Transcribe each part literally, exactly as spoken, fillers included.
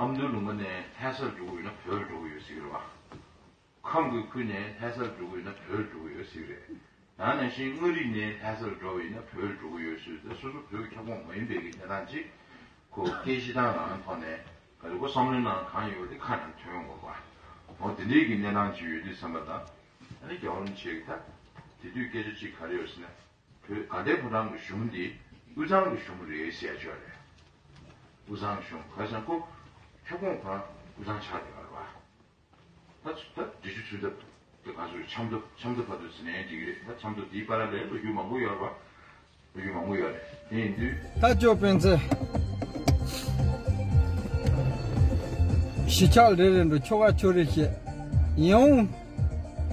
ཨ་མདོའི་ལུང་པ་ནས་ལྷ་སར་འགྲོ་གི་ཡོད་ན་བོད་ལ་འགྲོ་གི་ཡོད་ཟེར་གྱི་རེད་བ། ཁམས་ཀྱི་ཁུལ་ནས་ལྷ་སར་འགྲོ་གི་ཡོད་ན་བོད་ལ་འགྲོ་གི་ཡོད་ཟེར་གྱི་རེད། ཡང་ན་ཤིང་མངའ་རིས་ནས་ལྷ་སར་འགྲོ་བ་ཡིན་ན་བོད་ལ་འགྲོ་གི་ཡོད་ཟེར་ཏེ། སོ་སོ་བོད་ཀྱི་ཁྱབ་ཁོངས་མ་ཡིན་པའི་གི་གནས་སྟངས་ཅིག་ཁོ་སྐད་ཆ་བཏང་ནང་ཐོག་ནས་ག་རེ་ཁོ་བསམ་བློའི་ནང་གང་ཡོད་དེ་ཁ་ནང་ཐོན་ཡོང་དགོས་པ། འོ་དེ་འདྲའི་གི་གནས་སྟངས་ཅིག་ཡོད་དུས་ཙམ་པ་ད་ཨ་ནི་རྒྱལ་བ་རིན་པོ་ཆེ་གི་ད་དེ་དུས་སྐད་ཆ་ཅིག་ག་རེ་ཡོད་ཟེར་ན། བོད་དགའ་ལྡན་ཕོ་བྲང་གི་གཞུང་འདི་དབུས་གཙང་གི་གཞུང་རེད་ཟེར་ཡ་ཅིག་ཡོད་རེད། དབུས་གཙང་གི་གཞུང་ག་རེ་ཟེར་ན་ཁོ་ཁྱབ་ཁོངས་གང་དབུས་གཙང་ཆགས་བསྡད་ཡོད་རེད་བ། ད་ད་འབྲི་ཆུ་ཚུན་ཐབས་དེ་ག་ཚོད་ཆབ་མདོ་ཆབ་མདོ་བར་དུ་ཟིན་ནའི་འགྲིག་གི་རེད། ད་ཆབ་མདོ་དེའི་བར་ལ་ལོ་རྒྱུས་མང་པོ་ཡོད་རེད་བ། ལོ་རྒྱུས་མང་པོ་ཡོད་རེད། དེ་ཡིན་དུས། ད་ཅོ་སྤེན་ཚེ། གཞིས་ཆགས་རེ་རེ་འགྲོ་ཆོ་ག་ཆོ་རེ་བྱེད། ཡང་།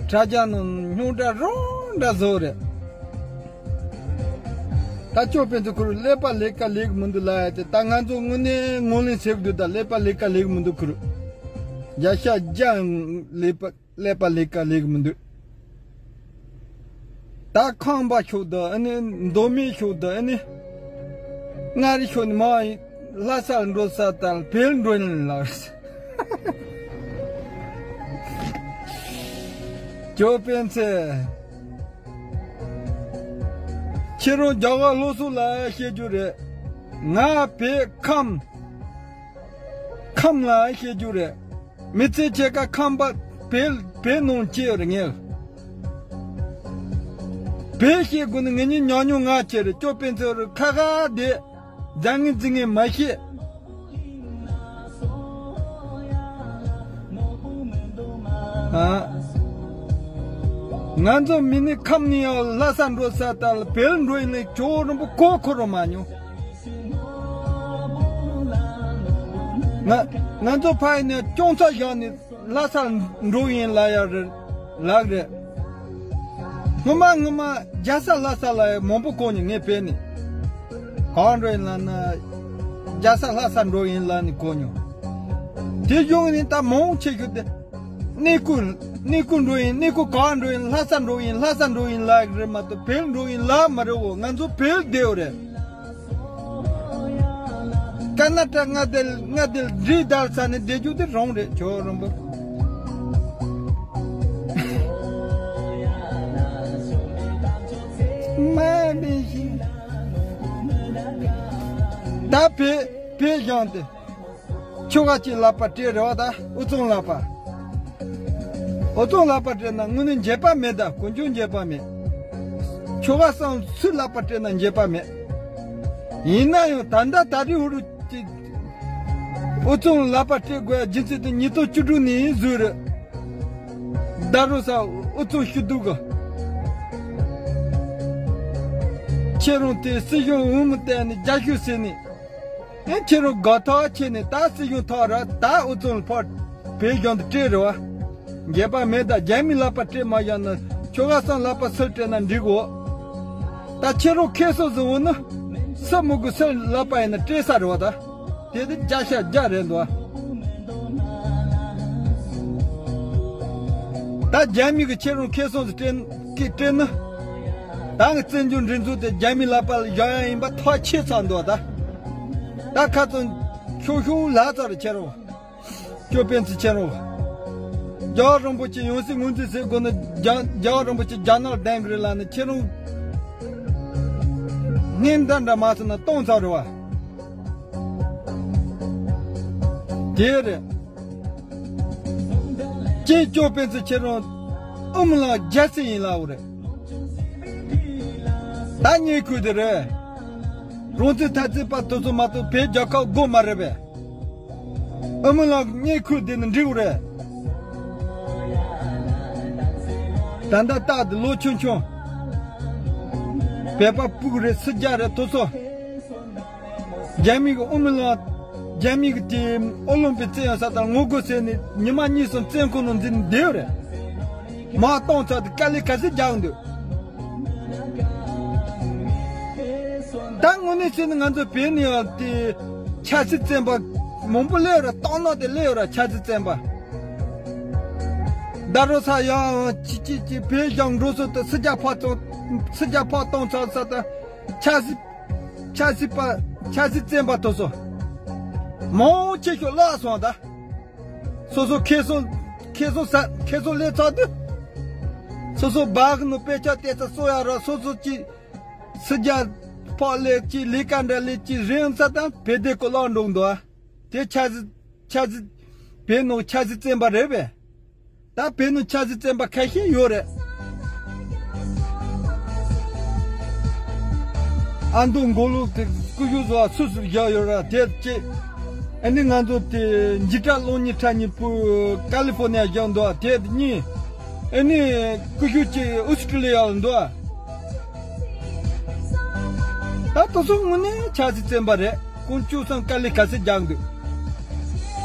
དྲ་རྒྱ་ནང་རྙོག་དྲ་རང་འདྲ་བཟོ་རེད། ད་ཅོ་སྤེན་ཚེ་ཁོ་རང་ཀླད་པ་ལས་ཀ་ལས་གི་མི་འདུག་ལབ་ཡ་དེ། ད་ང་ཚོ་དངོས་གནས་ངོས་ལེན་བྱེད་དགོས། ད་ཀླད་པ་ལས་ཀ་ལས་གི་མི་འདུག་ཁོ་རང་། བརྒྱ་ཆ་བརྒྱ་ཀླད་པ་ཀླད་པ་ལས་ཀ་ལས་གི་མི་འདུག་ད་ཁམས་པ་ཤོག་དང་ཨ་ནི་མདོ་སྨད་ཤོག་དང་ཨ་ནི་མངའ་རིས་ཤོག་ནི་མ་ཡིན། ལྷ་སར་འགྲོ་ས་དང་བོད་འགྲོ་ཡིན་ལགས། ཅོ་སྤེན་ཚེ། ཁྱེད་རང་རྒྱ་གར་སློབ་གསོ་ལ་བཤད་རྒྱུ་རེད། ང་བོད་ཁམས། ཁམས་ལ་བཤད་རྒྱུ་རེད། མི་ཚེ་ཕྱེད་ཀ་ཁམས་པ་བོད་བོད་ནང་སྐྱེས་ཡོད་རེད་ངས། བོད་བཤད་དགོས་ནི་ངེད་གཉིས་ཉམས་མྱོང་ང་ཆེ་རེད། ཅོ་སྤེན་ཚེ་རུ་ཁ་ཁ་བསྡད། རྫ་ངན་རྫི་ངན་མ་བཤད། ཨ། ང་ཚོ་མི་ནི་ཁམས་ནི་ཡང་ལྷ་ས་འགྲོ་ས་ད་ལ་བོད་འགྲོ་ཡིན་ལས་ཇོ་རིན་པོ་གོ་འཁོར་རོ་མ་མྱོང་། ང་ང་ཚོ་ཕ་ཡི་ནས་སྐྱོང་ཚ་བཞག་ནས་ལྷ་ས་འགྲོ་ཡིན་ལ་ཡ་རེད་ལགས་རེད། ངོ་མ་ངོ་མ་རྒྱ་ས་ལྷ་ས་ལ་ཡ་མང་པོ་གོ་ནས་ངས་བས་ནས། གང་འགྲོ་ཡིན་ལ་ན། རྒྱ་ས་ལྷ་ས་འགྲོ་ཡིན་ལ་ནི་གོ་མྱོང་། དེ་བྱུང་ནི་ད་མང་ཆེ་ཤོས་དེ། གནས་སྐོར་གནས་སྐོར་འགྲོ་ཡིན། གནས་སྐོར་གང་འགྲོ་ཡིན། ལྷ་ས་འགྲོ་ཡིན། ལྷ་ས་འགྲོ་ཡིན་ལ་རེད་མ་གཏོགས་བོད་འགྲོ་ཡིན་ལ་མ་རེད་འོ། ང་ཚོ་བོད་བསྡད་ཡོད་རེད། ཀ་ན་ཊ་མངའ་སྡེ་མངའ་སྡེ་འདྲེ་དར་ས་ནས་བསྡད་རྒྱུ་དེ་རང་རེད་ཇོ་རིན་པོ། མ་འདི་ཞིག་ད་བོད་བོད་གཞུང་དེ། ཆོ་ག་ཅིག་ལག་པ་སྤྲད་རེད་བ། ད་དབུས་གཙང་ལག་པ། དབུས་གཙང་ལག་པ་སྤྲད་ན་དངོས་གནས་འགྱོད་པ་མེད། ད་དཀོན་མཆོག་འགྱོད་པ་མེད། ཆོ་ག་བསམ་སུ་ལག་པ་སྤྲད་ན་འགྱོད་པ་མེད། ཡིན་ན་ཡང་ད་ལྟ་ད་རེས་འུ་རུ་ཅིག་དབུས་གཙང་ལག་པ་སྤྲད་དགོས་ཡ་རྒྱུ་མཚན་དེ་ཉིས་སྟོང་བཅུ་དྲུག་ནས་བཟོས་རེད། ད་རུང་ས་དབུས་གཙང་ཞུ་གཏུག་གི། ཁྱེད་རང་དེ་སྲིད་གཞུང་འོས་མི་བསྟན་ནས་རྒྱ་ཤོད་ཟེར་ནས། ཨེ་ཁྱེད་རང་དགའ་ཐག་ཆད་ནས་ད་སྲིད་གཞུང་ཐོག་ར་ད་དབུས་གཙང་ལ་ཕར་བོད་གཞུང་དུ་སྤྲད་རེད་བ། འགྱོད་པ་མེད། ད་རྒྱ་མི་ལག་པ་སྤྲད་མ་བཞག་ན་ཆོ་ག་བསམ་ལག་པ་སུར་སྤྲད་ན་འགྲིག་གོ། ད་ཁྱེད་རང་ཁེ་སོ་བཟོ་འོ་ན་སུ་མི་དགོས་སུ་ལག་པ་ཡིན་ན་སྤྲད་ས་རེད་བ། ད་དེ་དེ་བརྒྱ་ཆ་བརྒྱ་རེད་འདུག་ད་རྒྱ་མི་གི་ཁྱེད་རང་ཁེ་སོ་སྤྲད་ཀི་སྤྲད་ན། ད་ངི་བཙན་བྱོལ་འགྲན་ཚོགས་དེ་རྒྱ་མི་ལག་པ་ལ་བཞག་ཡ་ཡིན་པ་ཐག་ཆད་ཚར་འདུག་ད། ད་ཁ་ཚོན་ཤོག་ཤོག་ལ་ཚར་ཁྱེད་རང་། ཅོ་སྤེན་ཚེ་ཁྱེད་རང་། རྒྱལ་བ་རིན་པོ་ཆེ་ཡང་སྲིད་ངོས་འཛིན་ཟེར་དགོས་ན་རྒྱ་རྒྱལ་བ་རིན་པོ་ཆེ་རྒྱ་ནག་ལ་གདན་གི་རེད་ལ་ནི་ཁྱེད་རང་། སྔོན་བརྡ་འདྲ་མ་ཟེར་ན་གཏོང་ཚར་རེད་བ། དེ་རེད། ཅེས་ཅོ་སྤེན་ཚེ་ཁྱེད་རང་ཨ་མི་ལགས་རྒྱལ་སྲས་ཡིན་ལབ་རེད། ད་ཉེ་ཁུལ་དེ་རེད། རང་བཙན་འཐབ་རྩོད་པ་དེ་ཚོ་མ་གཏོགས་བོད་རྒྱལ་ཁབ་དགོས་མ་རེད་པས། ཨ་མི་ལགས་ཉེ་ཁུལ་དེ་ནི་འགྲིག་རེད། ད་ལྟ་རྟག་ཏུ་ལོ་ཆུང་ཆུང་། བོད་པ་སྤུ་གུ་རེད། སུ་རྒྱ་རེད་དེ་ཚོ། རྒྱ་མི་གི་ཨོ་མི་ལང་། རྒྱ་མི་གི་དེ་ཨོ་ལིམ་པིག་རྩེད་ཡོང་ས་དང་ངོ་རྒོལ་ཟེར་ནས་ཉི་མ་གཉིས་གསུམ་བཙོན་ཁང་ནང་འཛུལ་ནས་བསྡད་ཡོད་རེད། མ་གཏོང་ཚར་དུས་དཀའ་ལས་ག་ཚོད་རྒྱག་འདུག་ད་དངོས་གནས་བྱས་ན་ང་ཚོ་བོད་ནས་ཡང་དེ་ཆབ་སྲིད་བཙོན་པ་མང་པོ་སླེབས་ཡོད་ར། སྟག་ནག་དེ་སླེབས་ཡོད་ར་ཆབ་སྲིད་བཙོན་པ། ད་རོ་ས་ཡང་ཅི་ཅི་ཅི་བོད་གཞུང་འགྲོ་སོང་དུ་སུ་རྒྱ་ཕག་གཏོང་སུ་རྒྱ་ཕག་གཏོང་ཚར་ས་དང་ཆབ་སྲིད། ཆབ་སྲིད་པ། ཆབ་སྲིད་བཙོན་པ་དེ་ཚོ། མང་ཆེ་ཤོས་བརླག་སོང་ད། སོ་སོ་ཁེ་བཟང་ཁེ་བཟང་ཟ་ཁེ་བཟང་ལས་ཚར་དུས། སོ་སོ་བག་ནོ་དཔེ་ཆ་བལྟས་ཚ་གསོ་ཡ་ར་སོ་སོ་ཅི། སི་རྒྱ་ཕག་ལས་ཅི་ལས་ཀ་འདྲ་ལས་ཅི་རིང་ཚ་དང་བེ་དེ་ཀོ་ལག་འགྲོ་འདུག་ཨ། དེ་ཆ་སི་ཆ་སི་བེ་ནོ་ཆ་སི་བཙན་པ་རེད་པས། ད་བེ་ནོ་ཆ་སི་བཙན་པ་ཁ་ཤས་ཡོད་རེད། ཨ་མདོ་མགོ་ལོག་དེ་སྐུ་ཞབས་བཟོ་བ་སུ་སུ་བཞག་ཡོད་ར་དེ་ཅི། ཨ་ནི་ང་ཚོ་དེ་འཇིགས་སྐྲག་སློང་ཉིན་ཁྲ་ཉིན་པུ་ཀ་ལི་ཧྥོ་ནི་ཡ་བཞག་འདུག་དེ་གཉིས། ཨ་ནི་སྐུ་ཞབས་ཅིག་ཨོ་སི་ཀྲི་ལི་ཡ་ལ་འདུག་ད་དེ་ཚོ་དངོས་གནས་ཆབ་སྲིད་བཙན་པ་རེད། དཀོན་མཆོག་གསུམ་དཀའ་ལས་ག་ཚོད་རྒྱག་འདུག་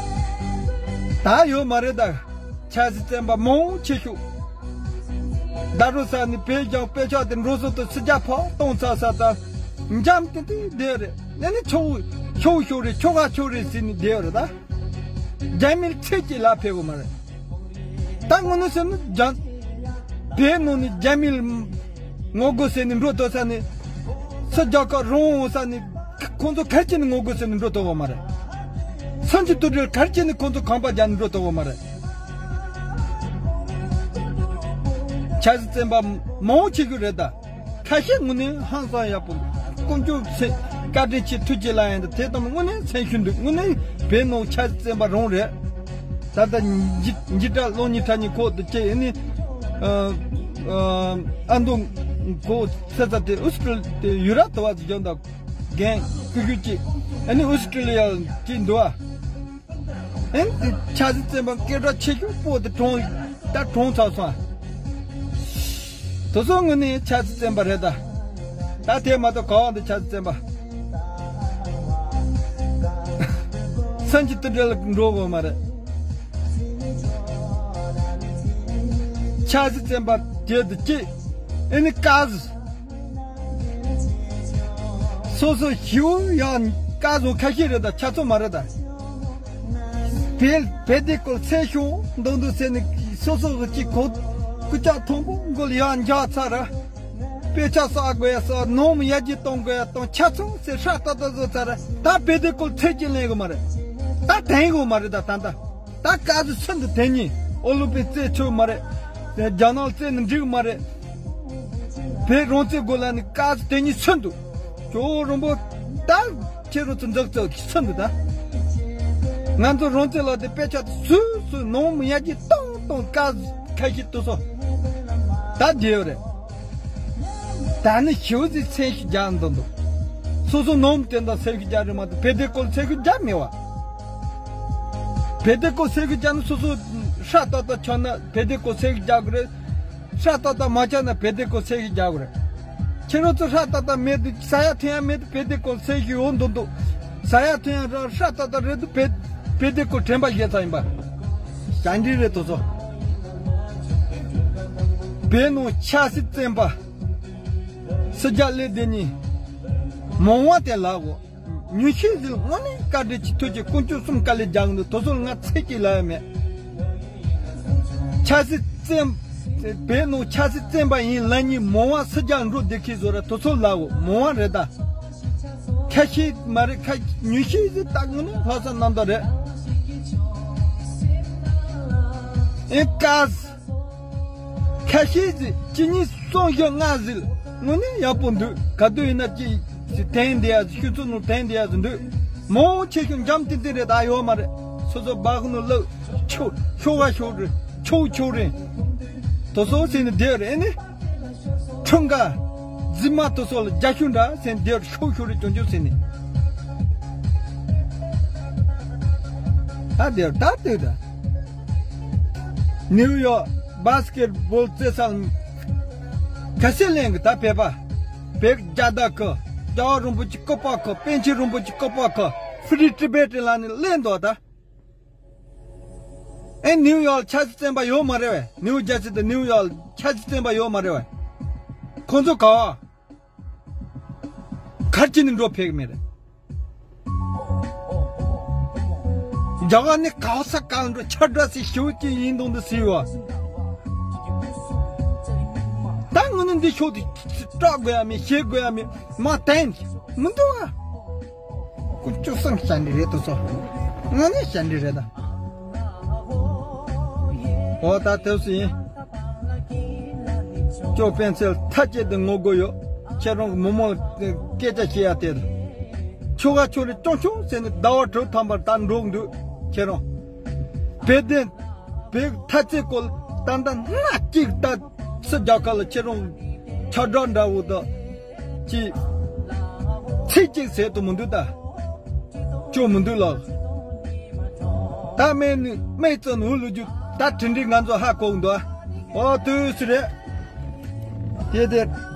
ད་ཡོད་མ་རེད་ད། ཆབ་སྲིད་བཙན་པ་མང་ཆེ་ཤོས། ད་རུ་ས་ནི་བོད་ལྗོངས་དཔེ་ཆ་དེ་འགྲོ་སོང་དུ་སི་རྒྱ་ཕོག་གཏོང་ཚར་ས་དང་། འཇམ་ཏིང་ཏིང་བསྡད་རེད། ཨ་ནི་ཆོག་ཆོག་ཤོར་རེད། ཆོག་ག་ཆོག་རེད་ཟེར་ནི་བསྡད་ཡོད་རེད་ད། རྒྱ་མིར་ཚིག་གཅིག་ལ་ཕེབས་གོ་མ་རེད། ད་དངོས་གནས་ཟེར་ན་རྒྱ། བོད་ནང་ནས་རྒྱ་མིར་ངོ་རྒོལ་ཟེར་ནས་འགྲོ་ཐུབ་ས་ནས། སི་རྒྱ་གར་རང་དབང་ས་ནས་ཁོང་ཚོ་གར་སྐྱེས་ནས་ངོ་རྒོལ་ཟེར་ནས་འགྲོ་ཐུབ་གོ་མ་རེད། སུམ་ཅུ་དུས་དྲུག་གར་སྐྱེས་ནས་ཁོང་ཚོ་ཁང་པ་རྒྱག་ནས་འགྲོ་ཐུབ་གོ་མ་རེད། ཆབ་སྲིད་བཙན་པ་མང་ཆེ་ཤོས་རེད་ད། ཁ་ཤས་དངོས་གནས་ཧང་སང་ཡག་པོ། དཀོན་མཆོག་སེ་བཀའ་དྲིན་ཆེ་ཐུགས་རྗེ་ལ་ཡང་དེ་ལྟ་མི་དངོས་གནས་སེམས་ཤུགས་འདུག་དངོས་གནས་བོད་ནང་ཆབ་སྲིད་བཙན་པ་རང་རེད། ད་ལྟ་འཇི་འཇི་ཏྲ་ལོ་ཉི་ཁྲ་ཉི་ཁོག་ཏུ་སྐྱེས་ཡིན་ནི། ཨ་ཨ་ཨ་མདོ་ཁོ་ཚེ་ས་དེ་ཨུ་སི་ཀྲི་ལི་ཡུ་ར་དུ་བ་ཙི་ལྗོངས་དང་རྒན་སྐུ་ཞབས་ཀྱིས་ཨ་ནི་ཨུ་སི་ཀྲི་ལི་ཡ་གྱིས་འདུག་ཨ། ཨེ་འདི་ཆབ་སྲིད་བཙན་པ་སྐད་གྲགས་ཆེ་ཤོས་པོ་དེ་གྲོངས་ད་གྲོངས་ཚར་སོང་། དེ་ཚོ་དངོས་གནས་ཆབ་སྲིད་བཙན་པ་རེད་ད། ད་དེ་མ་གཏོགས་ག་བ་འདི་ཆབ་སྲིད་བཙན་པ། སུམ་ཅུ་དུས་དྲུག་ལ་འགྲོ་དགོས་མ་རེད། ཆབ་སྲིད་བཙན་པ་དེ་དུ་སྐྱེས། ཨེ་ནི་ཀ་ཟི། སོ་སོ་ཞིའུ་ཡང་ཀ་ཟི་ཁ་ཤས་རེད་ད་ཆ་ཚང་མ་རེད་ད། བལ་བལ་དེ་སྐོར་ཚེ་ཤོང་མདོག་མདོག་ཟེར་ནས་སོ་སོ་གི་གཅིག་གོ་སྐུ་ལྕགས་མཐོན་པོ་མགོ་ལ་ཡར་འཇག་ཚར། དཔེ་ཆ་བསགས་དགོས་ཡ་བསགས། ནང་མི་ཡར་རྒྱས་གཏོང་དགོས་ཡ་གཏོང་། ཆ་ཚང་ཟེར་ཧྲ་ཏག་ཏག་བཟོ་ཚར། ད་བལ་དེ་སྐོར་ཚེ་གཅིག་ལེན་གི་མ་རེད། ད་དྲན་གི་མ་རེད་ད་ད་ད། ད་ཀ་ཟི་ཚུན་དུ་དེ་གཉིས་ཨོ་ལོ་པེ་རྩེད་ཆོག་མ་རེད། རྒྱ་ནག་རྩེད་ནི་འགྲིག་མ་རེད། བོད་རང་བཙན་དགོས་ལ་ནི་ཀ་ཟི་དེ་གཉིས་ཚུན་དུ། ཇོ་བོ་རིན་པོ་ད་ཁྱེད་རང་ཚོ་འཛག་ཚོ་ཚུན་དུ་ད། ང་ཚོ་རང་བཙན་ལ་དེ་དཔེ་ཆ་སུས་སུས་ནང་མི་ཡར་རྒྱས་གཏོང་གཏོང་ཀ་ཟི་ཁ་ཤས་ཏུ་སོ། ད་བདེ་བ་རེད། ད་ནི་ཞིའུ་ཟི་སེམས་ཤུགས་རྒྱག་འདུག་འདུག་སོ་སོ་ནང་མི་དེ་འདྲ་སེམས་ཤུགས་རྒྱག་རེད་མ་གཏོགས་བལ་དེ་སྐོར་སེམས་ཤུགས་རྒྱག་མེད་བ། བལ་དེ་སྐོར་སེམས་ཤུགས་རྒྱག་ན་སོ་སོ་ཧྲ་ཏག་ཏག་ཆགས་ན་བལ་དེ་སྐོར་སེམས་ཤུགས་རྒྱག་དགོས་རེད། ཧྲ་ཏག་ཏག་མ་ཆགས་ན་བལ་དེ་སྐོར་སེམས་ཤུགས་རྒྱག་དགོས་རེད། ཁྱེད་རང་ཚོ་ཧྲ་ཏག་ཏག་མེད་དུས་ཟ་ཡ་འཐུང་ཡ་མེད་དུས་བལ་དེ་སྐོར་སེམས་ཤུགས་ཡོང་འདུག་འདུག་ཟ་ཡ་འཐུང་ཡ་རང་ཧྲ་ཏག་ཏག་རེད་དུས་བལ་བལ་དེ་སྐོར་དྲན་པ་བརྗེད་ཚར་ཡིན་པ། ཞབས་འདྲེན་རེད་དོ་ཚོ། བོད་ནང་ཆབ་སྲིད་བཙན་པ། སྲིད་རྒྱལ་ལས་དེ་ཉིད། མང་བ་དེ་ལག་འོག་ཉུང་ཤས་ཟིལ་དངོས་གནས་བཀའ་དྲིན་ཆེ་ཐུགས་རྗེ་དཀོན་མཆོག་གསུམ་དཀའ་ལས་རྒྱག་འདུག་དེ་ཚོ་ང་ཚིག་གཅིག་ལབ་ཡ་མེད། ཆབ་སྲིད་བཙན། བོད་ནང་ཆབ་སྲིད་བཙན་པ་ཡིན་ལབ་མཁན་མང་བ་སྲིད་རྒྱལ་འགྲོ་བསྡད་མཁན་བཟོ་ར་དེ་ཚོ་ལབ་འོ་མང་བ་རེད་ད། ཁ་ཤས་མ་རེད་ཁ་ཉུང་ཤས་ཟིལ་ད་དངོས་གནས་ལྷག་བསམ་རྣམ་དག་རེད། ཨེ་ཀ་ཟི། ཁ་ཤས་ཟིག་གཅིག་གཉིས་གསུམ་བཞི་ལྔ་ཟིག་དངོས་གནས་ཡག་པོ་འདུག་ག་དུས་ཡིན་ན་ཅི་ཞིག་དྲན་བསྡད་ཡ་ཟིག་ཤུགས་ཚོགས་ནང་དྲན་བསྡད་ཡ་ཟིག་འདུག་མང་ཆེ་ཤོས་འཇམ་ཏིང་ཏིང་རེད་ད་ཡོད་མ་རེད། སོ་སོ་སྦག་ནང་བླུག་ཆོ་ཆོ་ག་ཤོག་རེད་ཆོ་ཆོ་རེད། དེ་ཚོ་ཟེར་ནས་བསྡད་རེད་ཨེ་ནི། ཁྲུང་ཀ་རྫི་མ་དེ་ཚོ་ལ་རྒྱ་ཤུག་འདྲ་ཟེར་ནས་བསྡད་ཤོག་ཤོག་རེད་ཅོང་ཅོང་ཟེར་ནས། ད་བསྡད་ད་བསྡད་ད། ནིའུ་ཡོག་བྷ་སི་ཀེ་ཊི་བྷོལ་རྩེད་ས་ལ་ག་ཚད་ལེན་གི་ད་བོད་པ། བོད་རྒྱལ་དར་གི་རྒྱལ་བ་རིན་པོ་ཆེ་སྐུ་པར་གི་པཎ་ཆེན་རིན་པོ་ཆེ་སྐུ་པར་གི་Free Tibet་ལ་ནི་ལེན་འདུག་ད། ཨེ་ནིའུ་ཡོག་ལ་ཆབ་སྲིད་བཙན་པ་ཡོད་མ་རེད་བས། ནིའུ་ཇར་སི་དང་ནིའུ་ཡོག་ལ་ཆབ་སྲིད་བཙན་པ་ཡོད་མ་རེད་བས། ཁོང་ཚོ་ག་བ། གར་ཅི་ནས་འགྲོ་ཕེབས་མེད་རེད། རྒྱ་གར་ནི་ག་ས་ག་ལ་འགྲོ་ཆ་འདྲ་སི་ཤིའུ་ཅི་ཡིན་དུང་དུ་སི་བ། ད་ངུ་ནི་འདི་ཤོག་དུ་སྐྲག་དགོས་ཡ་མེད་ཤེས་དགོས་ཡ་མེད་མ་བསྟན་མི་འདུག་བ། ཀུན་སྤྱོད་བཟང་ཤ་འདི་རེད་དུ་སོ། ང་ནི་ཞན་འདྲི་རེད་ད། འོ་ད་དེབ་སུ་ཡིན། ཅོ་སྤེན་ཚེ་ཐ་ཅེ་དེ་ངོ་རྒོལ་ཡོད། ཁྱེད་རང་གི་མི་མང་ལ་སྐད་ཆ་བཤད་ཡ་དེ་ད། ཆོ་ག་ཆོ་རེ་ཅོང་ཆུང་ཟེར་ནས་ཟླ་བ་དྲུག་ཐམ་པར་ད་འགྲོགས་འདུག་ཁྱེད་རང་། བོད་དོན་བོད་ཐ་ཚིག་སྐོར་ད་ལྟ་སྣ་གཅིག་ད་སུ་རྒྱ་གར་ལ་ཁྱེད་རང་ཁྱབ་བསྒྲགས་འདྲ་བོ་ད་ཅི་ཚིག་གཅིག་ཟེར་དུ་མི་འདུག་ད་ཅོ་མི་འདུག་ལགས། ད་སྨན་ནི་སྨན་བཙོན་འུ་ལུ་རྒྱུ་ད་དྲིན་དྲིན་ང་ཚོ་ཧ་གོ་འདུག་ཨ། ཨོ་དུས་སུ་རེད། དེ་དེ་